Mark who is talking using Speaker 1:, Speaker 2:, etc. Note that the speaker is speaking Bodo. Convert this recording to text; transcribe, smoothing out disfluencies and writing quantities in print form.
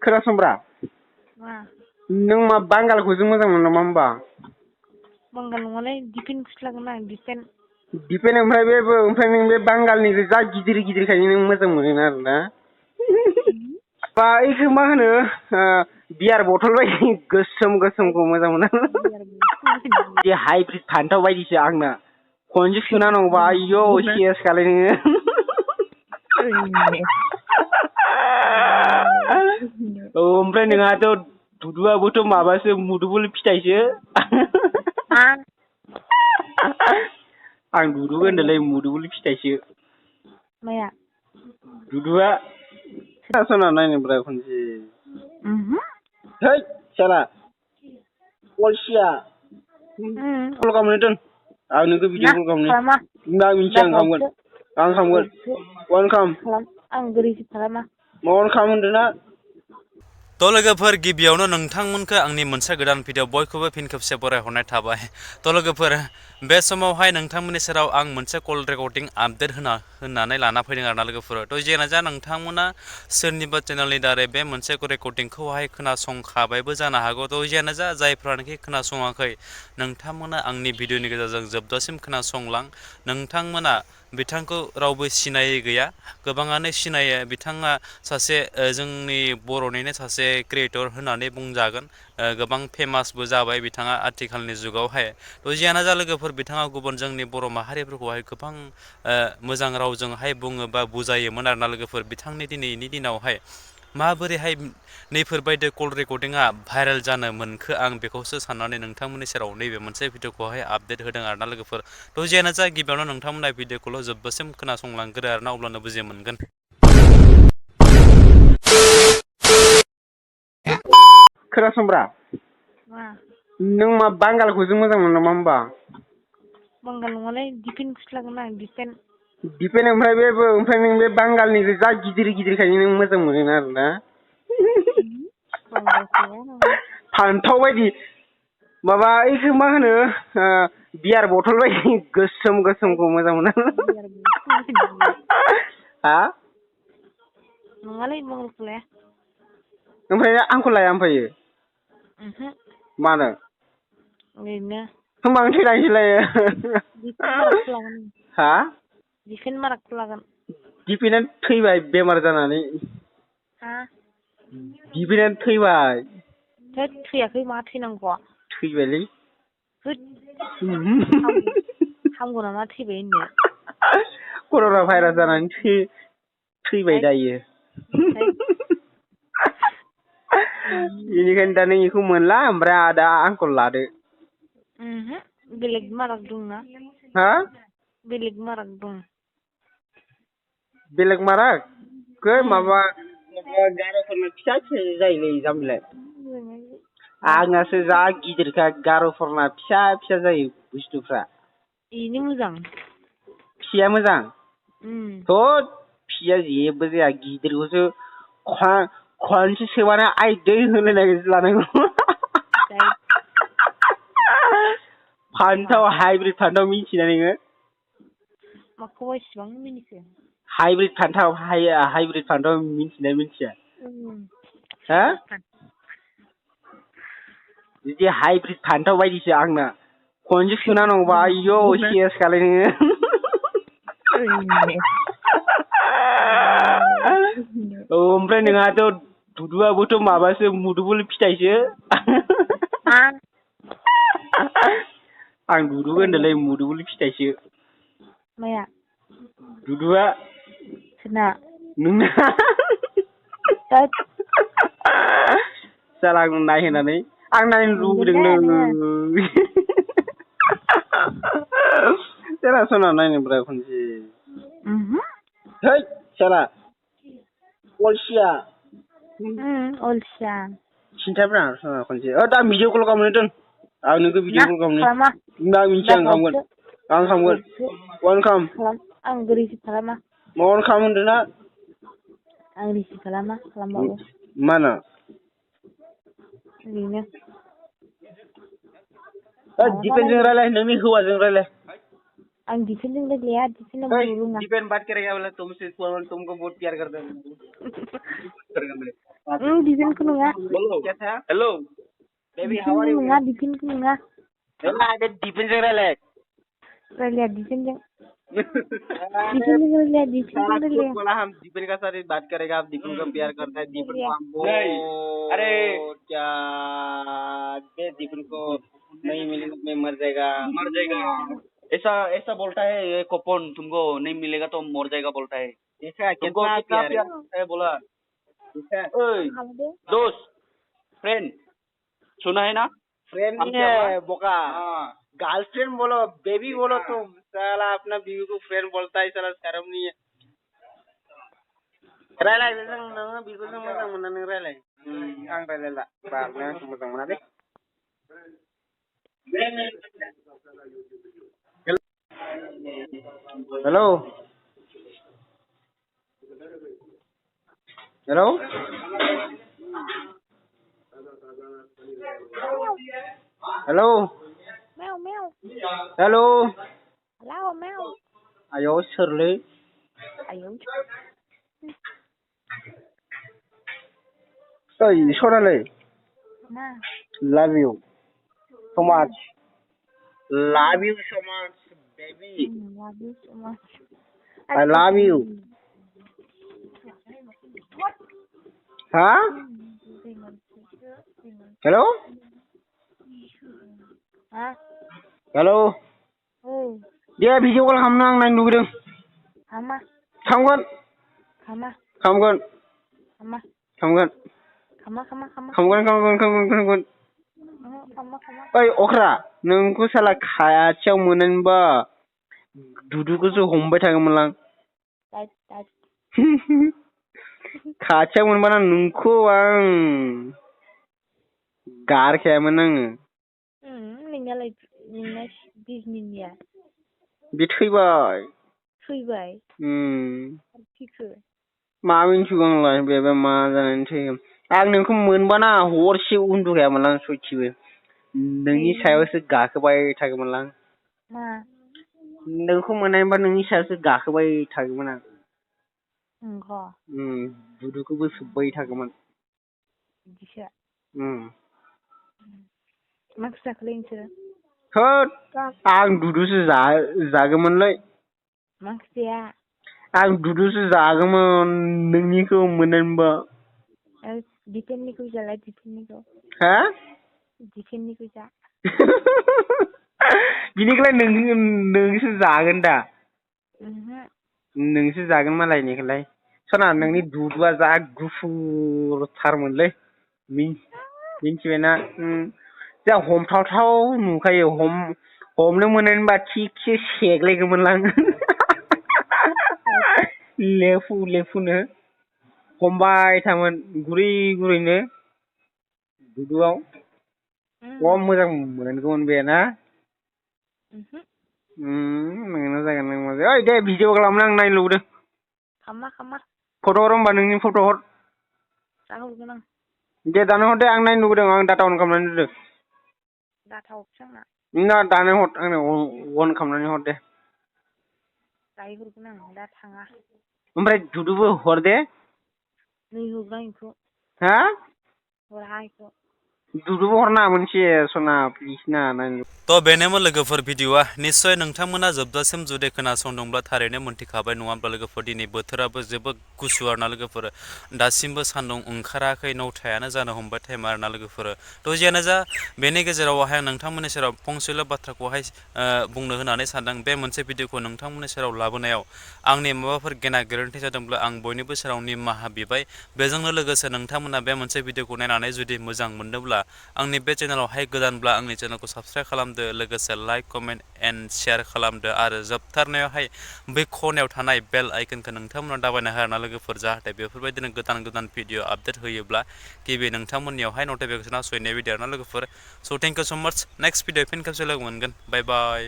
Speaker 1: खोनासंब्रा
Speaker 2: मा
Speaker 1: नों मा बांगालखौसो मोजां मोनो नामा होमबा?
Speaker 2: बांगाल नङालै दिफेनखौसो लागोन आं दिफेन।
Speaker 1: दिफेन ओमफ्राय नों बे बांगालनि जा गिदिर गिदिरखायनो नों मोजां मोनो आरोना। बा इखो मा होनो बियार बथल बायदि गोसोम गोसोमखौ मोजां मोनो। बे हाइब्रिद फान्थाव बायदिसो आंना खनसे सोना नांगौबा आयौ सेस खालाय नोङो। औ ओमफ्राय नोंहाथ' दुदुआबोथ' माबासो मुदुफुल फिथाइसो। आं दुदु होनदोंलै मुदुफुल फिथाइसो।
Speaker 2: माया?
Speaker 1: दुदुआ खोनासंना नायनायब्रा खनसे। है साला अलसिया कल खालामनो दोन आं नोंखौ भिडिअ कल खालामनो आं मिथिया आं खालामगोन अन खालाम
Speaker 2: आं रिसिभ खालामा
Speaker 1: अन खालाम होनदोंना।
Speaker 3: थ' लोगोफोर गिबियावनो नोंथांमोनखौ आंनि मोनसे गोदान भिडिअ बयखौबो फिन खेबसे बरायहरनाय थाबाय। थ' लोगोफोर बे समावहाय नोंथांमोननि सेराव आं मोनसे कल रेकर्डिं आपडेट होननानै लाना फैदों आरोना लोगोफोर। थ' जेना जा नोंथांमोना सोरनिबा चेनेलनि दारै बे मोनसे रेकर्डिंखौहाय खोनासंखाबायबो जानो हागौ। थ' जियानो जा जायफ्रानोखि खोनासङाखै नोंथांमोना आंनि भिडिअनि गेजेरजों जोबजासिम खोनासंलां। नोंथांमोना बिथांखौ रावबो सिनायै गैया, गोबाङानो सिनायो। बिथाङा सासे जोंनि बर'निनो सासे क्रिएटर होननानै बुंजागोन। गोबां फेमासबो जाबाय बिथाङा आथिखालनि जुगावहाय। थ' जियानो जा लोगोफोर बिथाङा गुबुन जोंनि बर' माहारिफोरखौहाय गोबां मोजां रावजोंहाय बुङो बा बुजायोमोन आरोना लोगोफोर। बिथांनि दिनैनि दिनावहाय माबोरैहाय नैफोरबायदि कल रेकर्डिंआ भाइरेल जानो मोनखो आं बेखौसो साननानै नोंथांमोननि सेराव नैबे मोनसे भिडिअखौहाय आपडेट होदों आरोना लोगोफोर। थ' जियानो जा गिबियावनो नोंथांमोना भिडिअखौल' जोबजासिम खोनासंलांग्रो आरोना, अब्लानो बुजि मोनगोन।
Speaker 1: खोनासंब्रा नों मा बांगालखौसो मोजां मोनो नामा होमबा?
Speaker 2: बांगाल नङालै दिफेनखौसो लागोन आं दिफेन।
Speaker 1: दिफेन ओमफ्राय नों बे बांगालनि जा गिदिर गिदिरखायनो नों मोजां मोनो आरोना। फान्थाव बायदि माबा इखो मा होनो बियार बथल बायदि गोसोम गोसोमखौ मोजां मोनो। हा?
Speaker 2: नङालै बांगालखौ लाया।
Speaker 1: ओमफ्राय आंखौ लाया ओमफ्रायो? मानो?
Speaker 2: ओरैनो।
Speaker 1: होमबा आं थैलायनोसै लायो।
Speaker 2: दिफेन मारागखौ लागोन।
Speaker 1: हा?
Speaker 2: दिफेन मारागखौ लागोन।
Speaker 1: दिफेना थैबाय बेमार जानानै।
Speaker 2: हा?
Speaker 1: दिफेनानो थैबाय।
Speaker 2: थोद थैयाखै माहा थैनांगौ।
Speaker 1: थैबायलै।
Speaker 2: होद हामगौ नामा थैबाय होननो।
Speaker 1: कर'ना भाइरास जानानै थैबाय दायो। बेनिखायनो दा नों बेखौ मोनला, ओमफ्राय दा आंखौ लादो।
Speaker 2: बेलेग माराग दंना।
Speaker 1: हा?
Speaker 2: बेलेग माराग दं।
Speaker 1: बेलेग माराग? माबा गार'फोरना फिसा फिसा जायोलै जामबिलाय। आंनासो जा गिदिरखा, गार'फोरना फिसा फिसा जायो बुस्थुफ्रा।
Speaker 2: बेनो मोजां।
Speaker 1: फिसाया मोजां? थोद फिसाया जेबो जाया, गिदिरखौसो खनसे सोबानो आइदै होनलायनायसो लानांगौ। फान्थाव हाइब्रिद फान्थाव मिथिना नोङो?
Speaker 2: माखौबा इसिबां मिनिखो?
Speaker 1: हाइब्रिद फान्थाव मिथिना मिथिया? हा? बिदि हाइब्रिद फान्थाव बायदिसो आंना खनसे सोना नांगौबा आयौ सेस खालाय नोङो। औ ओमफ्राय नोंहाथ' दुदुआबोथ' माबासो मुदुफुल फिथाइसो। आं दुदु होनदोंलै मुदुफुल फिथाइसो।
Speaker 2: माया?
Speaker 1: दुदुआ।
Speaker 2: सोरना?
Speaker 1: नोंना।
Speaker 2: थोद।
Speaker 1: साला आं नायहोनानै आं नायनो
Speaker 2: मोनगोन दे
Speaker 1: लुबैदोंलै।
Speaker 2: नोङो।
Speaker 1: खोनासंना नायनायब्रा खनसे। है साला अलसिया।
Speaker 2: अलसिया।
Speaker 1: खिन्थाब्रा खनसे दा भिडिअ कल खालामनो दोन आं नोंखौ भिडिअ कल खालामनो। आं मिथिया आं खालामगोन। अन खालाम।
Speaker 2: आं रिसिभ खालामा।
Speaker 1: अन खालाम होनदोंना।
Speaker 2: आं रिसिभ खालामा खालामबाबो।
Speaker 1: मानो?
Speaker 2: ओरैनो।
Speaker 1: दिफेनजों रायलाय, नोंनि हौवाजों रायलाय।
Speaker 2: आं डिफेंड जों रायलाया डिफेंड आं रोङा
Speaker 1: डिफेंड बात करेगा बोला तुमसे तुमको बहुत प्यार करता है
Speaker 2: डिफेंड को नङा
Speaker 1: क्या था hello baby how are you
Speaker 2: नङा डिफेंड को नङा
Speaker 1: अरे डिफेंड से
Speaker 2: रायलाया डिफेंड जों रायलाया डिफेंड जों रायलाया
Speaker 1: बोला हम दीपन का साथ बात करेगा आप दीपन को प्यार करता है दीपन को हम अरे क्या दे दीपन को नहीं मिलेगा मैं मर जाएगा
Speaker 4: ऐसा ऐसा बोलता है ये कोपन तुमको नहीं मिलेगा तो मर जाएगा बोलता है
Speaker 1: ऐसा
Speaker 4: तुमको
Speaker 1: कितना
Speaker 4: कितना
Speaker 1: प्यार
Speaker 4: प्यार करता है बोला ओए दोस्त फ्रेंड सुना है ना
Speaker 1: फ्रेंड
Speaker 4: हम
Speaker 1: नहीं
Speaker 4: क्या
Speaker 1: है
Speaker 4: हुआ?
Speaker 1: बोका
Speaker 4: हाँ
Speaker 1: गर्लफ्रेंड बोलो बेबी बोलो तुम साला अपना बीवी को फ्रेंड बोलता है साला शर्म नहीं है रायलाय जों नोङो बिखौसो मोजां मोना नों रायलाय आं रायलायला बारनो आंखौ मोजां मोना दे hello hello hello
Speaker 2: meow meow
Speaker 1: hello
Speaker 2: hello meow
Speaker 1: आयौ सोरलै
Speaker 2: ayo
Speaker 1: ओइ सनालै
Speaker 2: ma
Speaker 1: love you so much love you so much baby
Speaker 2: love you so much
Speaker 1: I love you huh hello
Speaker 2: ha
Speaker 1: hello Day video call खालामनो आं नायनो लुबैदों
Speaker 2: hama
Speaker 1: खामगोन
Speaker 2: hama
Speaker 1: खामगोन
Speaker 2: hama
Speaker 1: खामगोन
Speaker 2: hama hama hama
Speaker 1: खामगोन
Speaker 2: hama
Speaker 1: ओइ अख्रा नोंखौ साला खाथियाव मोनोनबा दुदुखौसो हमबाय थागौमोन आं
Speaker 2: that
Speaker 1: खाथियाव मोनबाना नोंखौ आं गारखायामोन आङो
Speaker 2: नोंनालाय नोंना बिजनिनिया
Speaker 1: बे थैबाय
Speaker 2: फैबाय थिखो
Speaker 1: मा मिन्थिगौ आंलाय बेबा मा जानानै थैयो आं नोंखौ मोनबाना हरसे उन्दुखायामोन आं सयथिबो नोंनि सायावसो गाखोबाय थागौमोन आं
Speaker 2: मा
Speaker 1: नोंखौ मोननायबा नोंनि सायावसो गाखोबाय थागौमोन आं दुदुखौबो सोब्बाय थागौमोन
Speaker 2: बिदिसो मा ओंख्रि जाखोलै नोंसोरो
Speaker 1: होद आं दुदुसो जागौमोनलै
Speaker 2: मा ओंख्रि जाया
Speaker 1: आं दुदुसो जागौमोन नोंनिखौ मोननायबा
Speaker 2: दिफेननिखौ जालाय दिफेननिखौ
Speaker 1: हा
Speaker 2: दिफेननिखौ जा
Speaker 1: बिनिखौलाय नोंसो जागोन दा नोंसो जागोन मालायनिखौलाय सना नोंनि दुदुआ जा गुफुरथारमोनलै मिन्थिबायना जा हमथावथाव नुखायो हमनो मोननायबा थिगसे सेग्लायगौमोनलां लेफुनो हमबाय थामोन गुरै गुरैनो दुदुआव मोजां मोनगौमोन बे ना नोंना जागोन नों मोजां ओइ दे भिडिअ खालामनो आं नायनो लुबैदों
Speaker 2: खामा
Speaker 1: फट' हर होमबा नोंनि फट' हर
Speaker 2: जाहरगोन आं
Speaker 1: दे दानो हर दे आं नायनो लुबैदों आं डाटा अन खालामनानै दोनदों
Speaker 2: डाटा हरसै आंना
Speaker 1: ना दानो हर आंनो अन खालामनानै हर दे
Speaker 2: दायो हरगोन आं दा थाङा
Speaker 1: ओमफ्राय दुदुबो हर दे
Speaker 2: नै हरगोन आं बेखौ
Speaker 1: हा
Speaker 2: हरा बेखौ
Speaker 1: दुदुबो हरना मोनसे सना प्लिज ना नायनो
Speaker 3: थ' बेनोमोन लोगोफोर भिडिअआ निस्सय नोंथांमोना जोबजासिम जुदि खोनासंदोंब्ला थारैनो मोनथिखाबाय नङा होमब्ला लोगोफोर दिनै बोथोराबो जोबोद गुसु आरोना लोगोफोर दासिमबो सान्दुं ओंखाराखै 9थायानो जानो हमबाय टाइम आरोना लोगोफोर थ' जियानो जा बेनि गेजेरावहाय आं नोंथांमोननि सेराव फंसेल' बाथ्राखौहाय बुंनो होनानै सानदों बे मोनसे भिडिअखौ नोंथांमोननि सेराव लाबोनायाव आंनि माबाफोर गेना गोरोन्थि जादोंब्ला आं बयनिबो सेराव निमाहा बिबाय बेजोंनो लोगोसे नोंथांमोना बे मोनसे भिडिअखौ नायनानै जुदि मोजां मोनदोंब्ला आंनि बे चेनेलावहाय गोदानब्ला आंनि चेनेलखौ साबस्क्राइब खालामदो लोगोसे लाइक कमेन्ट एन्ड शेयार खालामदो आरो जोबथारनायावहाय बै खनायाव थानाय बेल आइकनखौ नोंथांमोना दाबायना हो आरोना लोगोफोर जाहाथे बेफोरबायदिनो गोदान भिडिअ आपडेट होयोब्ला गिबि नोंथांमोननियावहाय नटिफिकेसना सहैनाय बायदि आरोना लोगोफोर स' थेंक इउ स' माच नेक्स्ट भिडिअ फिन खेबसे लोगो मोनगोन बाय बाय